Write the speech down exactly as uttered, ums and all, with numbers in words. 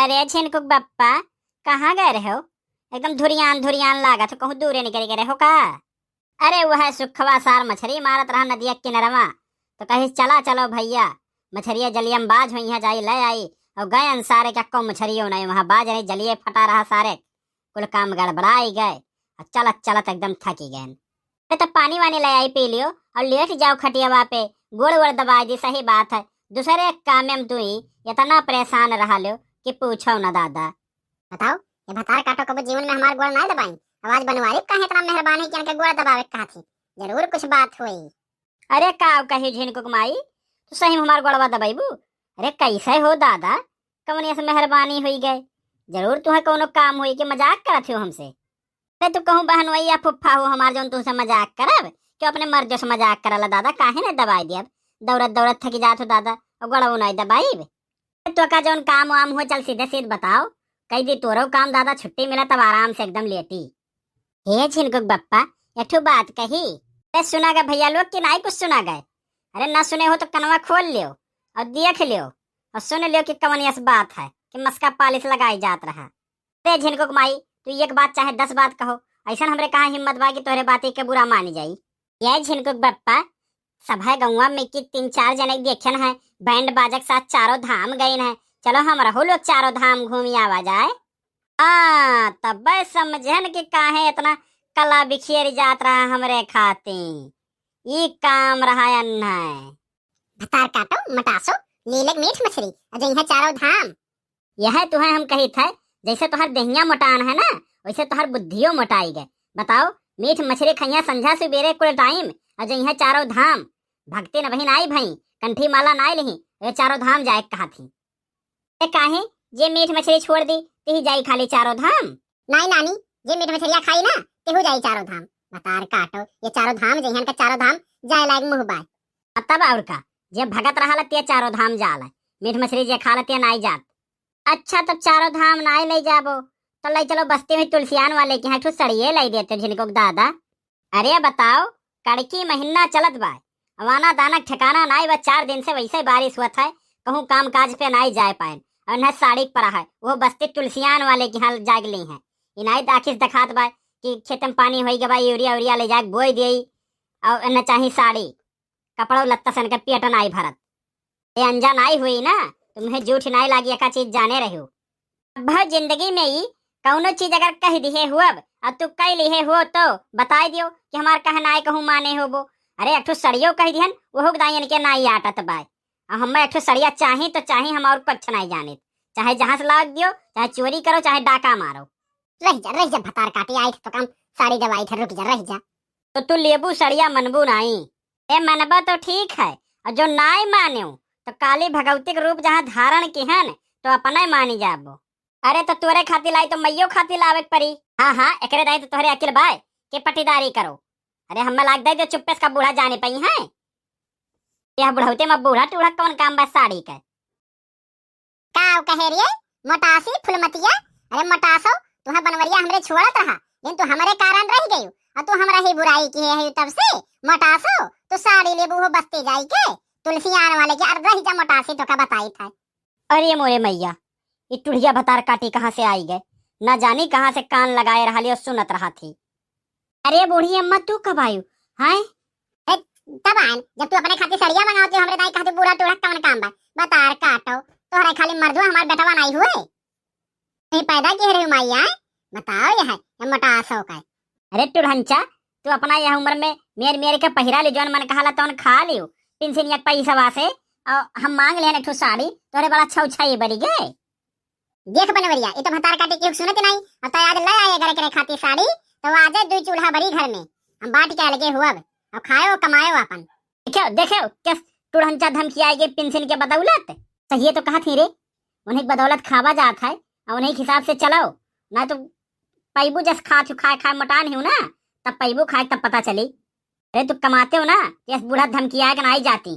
रे झिनकुक बप्पा, कहाँ गए रहो? एकदम धुरियान धुरियान लागत हो, कहूँ दूरे निकल गए रहो का? अरे वह सुखवा सार मछरी मारत रहा नदिया किनरवा, तो कहिस चला चलो भैया, मछरिया जलिया में बाज हुई है, जाई ले आई। और गए सारे का को मछरियो नहीं वहाँ बाज नहीं, जलिए फटा रहा सारे, कुल काम गड़बड़ाई गए। और चलत चलत एकदम थकी गए। अरे तो पानी वानी ले आई पी लियो और लेट जाओ खटियावा पे, गोड़ वोड़ दबाई दी, सही बात है। दूसरे एक काम में तू ही इतना परेशान रहा लियो कि पूछो ना दादा। बताओ, ये भतार काटो कबो जीवन में हमार गोड़ ना दबाई। आवाज बनवारी काहे इतना मेहरबान है कि इनके गोड़ दबावे के कहा थी, जरूर कुछ बात हुई। अरे का कही झिनकुक माई, तू सही में हमार गोड़वा दबाईबू? अरे कैसे हो दादा, कौन ऐसे मेहरबानी हुई गए? जरूर तुम्हें कोनो काम हुई कि मजाक करत हो हमसे। अरे तू कहूँ बहनोइया फुफ्फा हो हमार जौन तुमसे मजाक करब, क्यों अपने मर्द से मजाक करला दादा, काहे न दबाई दियब? दौड़त दौड़त थकी जात हो दादा, और गोड़वा नहीं दबाईब। तो का जौन काम वाम हो चल सीधे सीध बताओ, कई दी तोरो काम दादा, छुट्टी मिला तब आराम से एकदम लेटी। हे झिनकुक बप्पा, एक ठो बात कही। अरे सुना गए भैया लोग कि नाई कुछ सुना गए? अरे ना सुने हो तो कनवा खोल लियो और देख लियो और सुन लियो कि कवन यस बात है कि मस्का पालिश लगाई जात रहा। अरे झिनकुक माई, तू एक बात चाहे दस बात कहो, ऐसन हमरे कहाँ हिम्मत बा कि तोहरे बात के बुरा मानी जाई। ये झिनकुक बप्पा, सभे गौवा में की तीन चार जने देखेन है, बैंड बाजक साथ चारों धाम गइन है। चलो हम रहो लोग चारों धाम घूमी आवा जाए। हाँ, तब्बे समझेन कि काहे इतना कला बिखेर जात रहा हमरे खातिर। ई काम रहा अन्हय। भतार काटो, मटासो, लीलक मीठ मछरी, और जइहे चारों धाम। यह तुहे हम कही थे, जैसे तोहर देहिया मोटान है ना, वैसे तोहर बुद्धियो मोटाई गए। बताओ, मीठ मछरी खइया संझा सुबेरे कुल टाइम, और जइहे चारों धाम। भक्ति न बहिन आई भई, कंठी माला नाई लिही, ये चारों धाम जाए कहा थी। ए काहे, जे मीठ मछली छोड़ दी, तिही जाई खाली चारों धाम? नाई नानी, जे मीठ मछलिया खाई ना, तेहू जाई चारों धाम। भतार काटो, ये चारों धाम जइहन का चारों धाम जाए लायक मुँह बाय। आ तब और का, जे भगत रहा ला ते चारों धाम जाला, मीठ मछली जे खा ला ते नाई जात। अच्छा, तब चारों धाम नाई ले जाबो, तो ले चलो बस्ती में तुलसियान वाले के यहाँ एक ठो सड़िए लाई देते झिनकुक दादा। अरे बताओ, कड़की महीना चलत बा, अवाना दाना ठिकाना नाई बा, चार दिन से वैसे बारिश हुआ था, कहूँ काम काज पे नाई जाए पाएन। और न साड़ी पड़ा है, वो बस्ती तुलसियान वाले के यहाँ जाग ली हैं। इनाई दाखिस दिखात बा कि खेत में पानी होई गवा, यूरिया उरिया ले जाके बोई दिए, और न चाही साड़ी, कपड़ा लत्ता सन के पेट नाई भरत। ए अनजान आई हुई ना, तुम्हें झूठ नाई लागी, एका चीज जाने रहो। अब जिंदगी में ई कौनो चीज अगर कह दिहे हुअब और तू कह लिहे हो तो बताई दियो कि हमार कहना है कहूँ माने होबो। अरे एक ठो सड़ियो कह दिहन, वहू के दाई इनके नाई आटत बाय। और हमें एक ठो सड़िया चाही तो चाही, हम और कुछ नाई जानित। चाहे जहाँ से लाग दियो, चाहे चोरी करो, चाहे डाका मारो। रह जा, रह जा, भतार काटी आई तो काम साड़ी दवाई थे, रुक जा, रह जा। तो तू लेबू सड़िया मनबू नाई? ए मनबा तो ठीक है, और जो नाई मान्यो तो काली भगवती के रूप जहाँ धारण किहन तो अपने मानी जाबो। अरे तो तोरे खातिर लाई तो मैयो खातिर लावे के पड़ी। हाँ हाँ, एकरे दाई तो तोहरे अकिल बाय के पटीदारी करो। अरे हमें लाग दे जो चुप्पे से का बूढ़ा जाने पाई है। यह बुढ़ौते में बूढ़ा टूढ़ा कौन काम बा साड़ी के? का कहे रे मोटासी फुलमतिया? अरे मोटासो, तुहे बनवरिया हमरे छोड़त रहा, लेकिन तू हमरे कारण रह गयू, और तू हमरा ही बुराई किहे है तब से। मोटासो, तू साड़ी लेबू हो बस्ती जाई के, तुलसियान वाले के, अरे रह जा मोटासी, तो का बताई था। अरे मोरे मैया, ई टुढ़िया भतार काटी कहाँ से आई गए, ना जानी कहाँ से कान लगाए रहा लियो सुनत रहा थी। अरे बूढ़ी अम्मा, तू कब आयु? हैं? ए, तब आयन, जब तू अपने खातिर सड़िया मंगावती हो, हमरे दाई खातिर बूढ़ा टूढ़ा कवन काम बा? बतार काटो, तोहरे खाली मर्दुआ हमार बेटवा नाई हुए। नहीं पैदा किहे रही माई आए? बताओ यह, ये मोटासो का। अरे टुढ़ंचा, तू अपना यह उम्र में मेर मेर के पहिरा ले, जौन मन कहाला तौन खा लियो। पेंशन या पैसवा से, और हम मांग लेन एक ठो साड़ी, तोहरे बड़ा छौ छाई बरी गए। देख बनवरिया, ई तो भतार काटी केहू के सुनत नाई। अब तो आज ले आए अगर एकरे खातिर साड़ी, तो आजे दुई चूल्हा बरी घर में। हम बांट के अलगे हुअब, और खायो कमायो अपन। देखो, देखो, किस टुढ़ंचा धमकी आई गई पेंशन के बदौलत। सही है तो कहा थी रे, उन्हें बदौलत खावा जात है, और उन्हें हिसाब से चलो, ना तो पैबू जस खा थू, खाए खाए मोटान ही ना, तब पैबू खाए तब पता चली। अरे तू कमाते हो ना, यस बूढ़ा धमकी आए के नाई जाती।